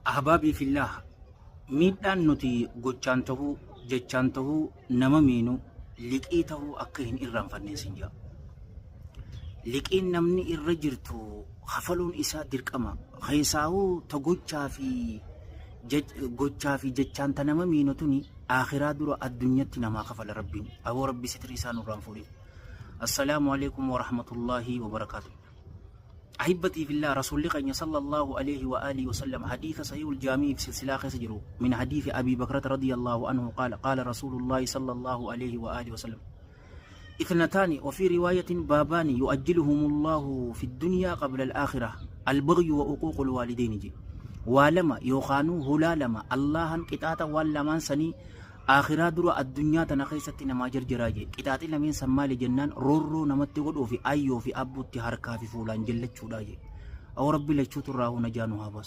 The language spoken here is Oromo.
Ahbaabii fillaah miidhaan nuti gochaan tahuu jechaan tahuu nama miinu liqii tahuu akka hin irraanfanne sin jaa. Liqiin namni irra jirtu kafaluun isaa dirqama. Keessaahuu ta gochaa fi gochaa fi jechaan ta nama miinu tuni akhiraa dura addunyatti namaa kafala Rabbiin. Aboo Rabbi sitrii isaa nurraan fuudhin. Assalaamu alaikum warahmatullaahi wabarakaatuh. أحبتي في الله رسول الله صلى الله عليه وآله وسلم حديث صحيح الجامع في سلسلة خسجرو من حديث أبي بكرة رضي الله عنه قال قال رسول الله صلى الله عليه وآله وسلم اثنتان وفي رواية بابان يؤجلهم الله في الدنيا قبل الآخرة البغي وعقوق الوالدين جي ولما يوخانو هلا لما الله قطاطا ولا سني Aakhiraa dura addunyaa tana keessatti namaa jarjaraa jee. Qixaaxi lameen san maali jennaan roorroo namatti godhuu fi ayyoo fi abbuutti harkaa fi fuulaan jallachuudhaa jee. Awoo Rabbi lachuutu irraa huu najaa nu haa baasu.